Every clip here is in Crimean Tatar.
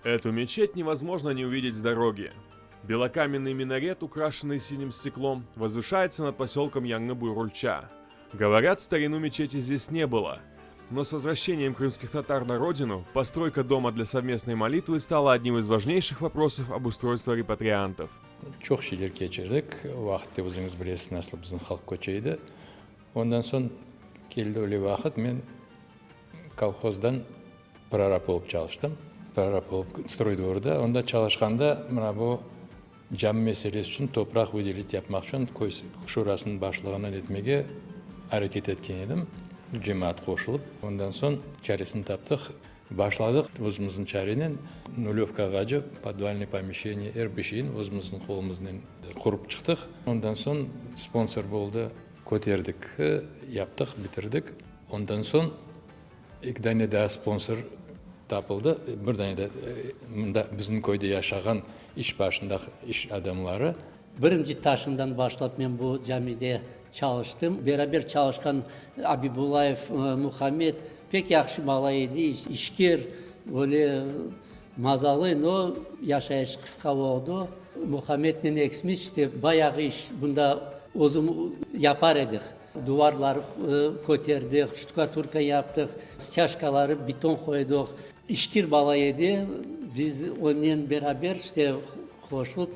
Эту мечеть невозможно не увидеть с дороги. Белокаменный минарет, украшенный синим стеклом, возвышается над поселком Яңы-Бурульча. Говорят, в старину мечети здесь не было. Но с возвращением крымских татар на родину, постройка дома для совместной молитвы стала одним из важнейших вопросов обустройства репатриантов. Çoq şeyler keçirdik. O vaqıtta, özüñiz bilesiz, nasıl bizim halq köçe edi. Ondan soñ keldi öyle vaqıt, men kolhozdan prorab olıp çalıştım. Prorab olıp stroydvorda. Onda çalışqanda mına bu cami meselesi içün topraq vıdelit yapmaq içün köy şurasınıñ başlığına etmege areket etken edim. Cemaat qoşulıp, ondan soñ çaresini taptıq. Başladıq özümizniñ çarenen, nulövkağace, podvalnıy pomeşçeniye, er bir şeyni özümizniñ qolumıznen qurıp çıqtıq. Ondan soñ sponsor boldı, köterdik, yaptıq, bitirdik. Ondan soñ eki dane daa sponsor tapıldı. Bir dane de mında bizim köyde yaşağan iş başında iş adamları. Birinci taşından başlap men bu camide çalıştım. Beraber çalışqan Abibullayev Muhammed pek yahşı bala edi, işkir, öyle mazalı, no, yaşayışı qısqa oldu. Muhammednen ekimiz işte bayağı iş bunda özüm yapar edik. Duvarları köterdik, ştukaturka yaptıq, stâjkaları beton qoydıq. İşkir bala edi, biz onen beraber işte qoşulıp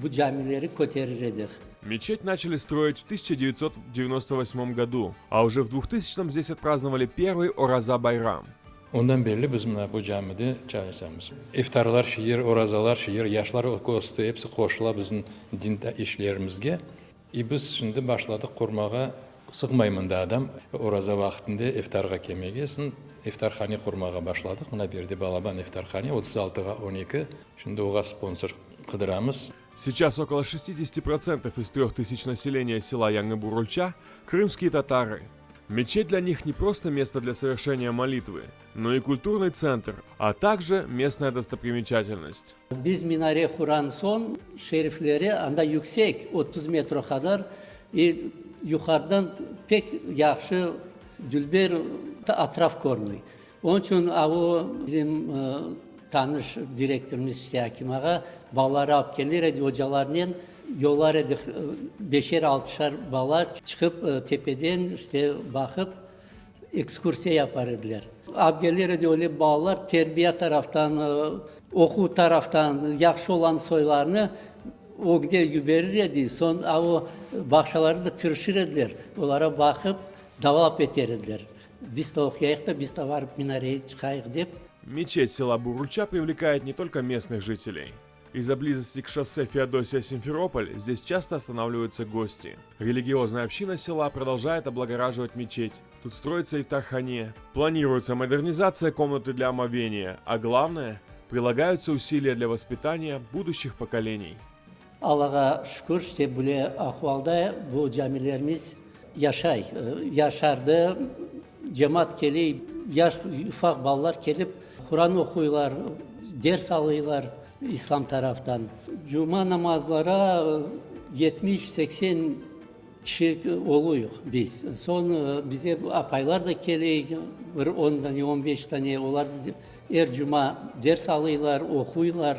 bu camileri köterir edik. Мечеть начали строить в 1998 году, а уже в 2000-м здесь отпраздновали первый Ораза-Байрам. Ondan berli biz mına bu camide çalışamız. İftarlar şiir, orazalar şiir, yaşlar östi, episi qoşula bizim din işlerimizge. İ biz şimdi başladıq qurmağa, sığmay mında adam, oraza vaqtında iftarğa kelmege, soñ iftarhane qurmağa başladıq. Mına bu yerde balaban iftarhane, 36-ğa 12, şimdi oğa sponsor qıdıramız. Сейчас около 60% из 3000 населения села Яңы-Бурульча – крымские татары. Мечеть для них не просто место для совершения молитвы, но и культурный центр, а также местная достопримечательность. Biz minare quran soñ, şerifleri anda yüksek, 30 metro qadar, i yuqarıdan pek yahşı, dülber atraf körünüy. Onıñ içün a o bizim tanış direktorımız işte Akim ağa balaları alıp kelir edi, ocalarnen yollar edik, beşer-altışar bala çıqıp tepeden işte baqıp ekskursiya yapar ediler. Alıp kelir edi öyle balalar terbiye taraftan, oquv taraftan yahşı olan soylarnı ögde yiberir edi, soñ a o bağçalarda da tırışır ediler, olara baqıp davalap eter ediler. Biz de oquyayıq da, biz de barıp minarege çıqayıq dep. Мечеть села Бурульча привлекает не только местных жителей. Из-за близости к шоссе Феодосия-Симферополь здесь часто останавливаются гости. Религиозная община села продолжает облагораживать мечеть. Тут строится ифтархане. Планируется модернизация комнаты для омовения, а главное, прилагаются усилия для воспитания будущих поколений. Allağa şükür, işte böyle ahvalda bu camilerimiz yaşay, yaşardı. Cemaat kele, yaş, ufaq balalar kelip, Quran oquylar, ders alıylar İslam taraftan. Cuma namazlara 70-80 kişi oluyıq biz. Soñ bize apaylar da kele, bir on dane, on beş dane, olar er cuma ders alıylar, oquylar.